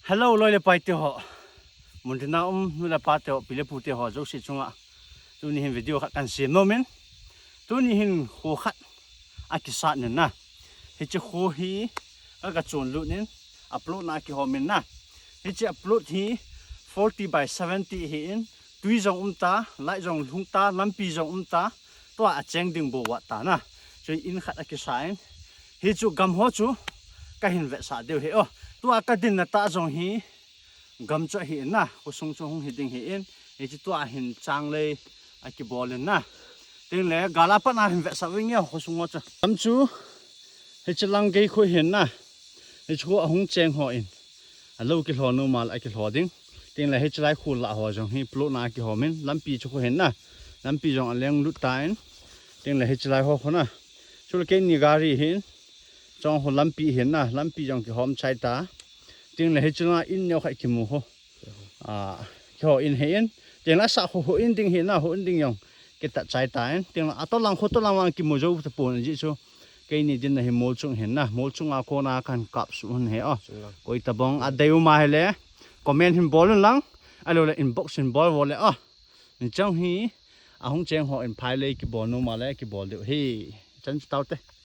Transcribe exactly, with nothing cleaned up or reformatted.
Hello, loi le pai te ho. Muntina um nu le pa te ho, pi le pu te ho, jouse chunga. Tuni hin video khat kan sem nom in. Tuni hin kho khat akisat in na. Hiche kho hi aga chon lut in, a plot na kihom in na. Hiche a plot hi forty by seventy hi in, tui jong um ta, light jong lhung ta, lampi jong um ta, tua a cheng ding bou vat ta na. Chu in khat akisa in. Hichu gam ho chu kahin vetsah diu hi o. Tua kadin na ta jong hi gam chu hi in na, khosung chu hung hi ding hi in, hichu tua hin changlei akibol in na. Tin le, gal a pat na hin vetsah ving e, khosung ho chu. Gam chu, hiche lang gei khu hin na. Hichu khu ahung cheng ho in. A lou kilho nom a le akilho ding. Tin le, hiche lai khu lah ho jong hi plot na kihom in, lampi chu khu hin na. Lampi jong aleng lut ta in. Tin le, hiche lai ho khu na. Chu le keini gari hin. Chong ho lampi hin na, lampi jong kihom chai ta. Tin le hichu na in neo khat kimu ho. A, kiho in hi in. Tin le sa ho, ho in ding hi na, ho in ding jong kita chai ta in. Tin le atolang ho tolang vang kimu jou tapon ji chu. Keini din na hi mol chung hin na, mol chung a kona kan kap su hun hi o. Koi tabang a dei u ma hi le. Comment hin bol un lang. Alo le inbox hin bol vo le o. Ni chang hi. Ahung cheng ho in phai le kibol nom a le kibol diu hi. Chan chu tau te.